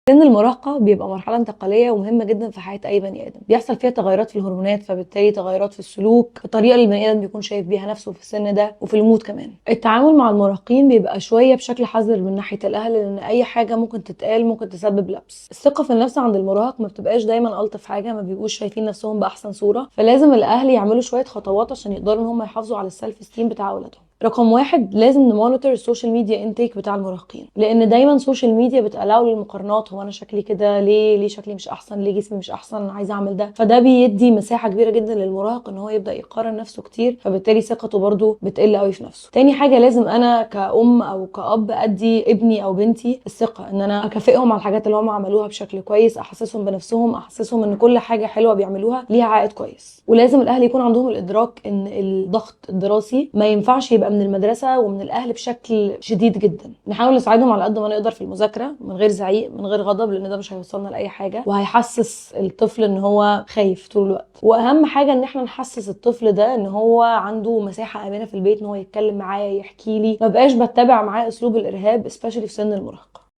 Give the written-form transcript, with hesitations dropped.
سن المراهقة بيبقى مرحلة انتقالية ومهمة جدا في حياة اي بني ادم، بيحصل فيها تغيرات في الهرمونات، فبالتالي تغيرات في السلوك، الطريقة اللي البني ادم بيكون شايف بيها نفسه في السن ده، وفي ال mood كمان. التعامل مع المراهقين بيبقى شوية بشكل حذر من ناحية الاهل، لان اي حاجة ممكن تتقال ممكن تسبب لبس. الثقة في النفس عند المراهق ما بتبقاش دايما الطف حاجة، ما بيبقوش شايفين نفسهم باحسن صوره، فلازم الاهل يعملوا شوية خطوات عشان يقدروا ان هم يحافظوا على ال self esteem بتاع اولادهم. رقم واحد، لازم ن monitor ال social media intake بتاع المراهقين، لان دايما ال social media بت allow للمقارنات، هو انا شكلي كده ليه؟ ليه شكلي مش احسن؟ ليه جسمي مش احسن؟ انا عايزه اعمل ده. فده بيدي مساحة كبيرة جدا للمراهق ان هو يبدا يقارن نفسه كتير، فبالتالي ثقته برده بتقل قوي في نفسه. تاني حاجة، لازم انا كأم او كأب ادي ابني او بنتي الثقة، ان انا اكافئهم على الحاجات اللي هم عملوها بشكل كويس، احسسهم بنفسهم، احسسهم ان كل حاجة حلوة بيعملوها ليها عائد كويس. ولازم الاهل يكون عندهم الادراك ان الضغط الدراسي ما ينفعش يبقى من المدرسة ومن الاهل بشكل شديد جدا. نحاول نساعدهم على قد ما نقدر في المذاكرة من غير زعيق، من غير غضب، لان ده مش هيوصلنا لاي حاجة، وهيحسس الطفل ان هو خايف طول الوقت. واهم حاجة ان احنا نحسس الطفل ده ان هو عنده مساحة امنه في البيت، ان هو يتكلم معايا، يحكي لي، ما بقاش بتبع معاه اسلوب الارهاب، especially في سن المراهقة.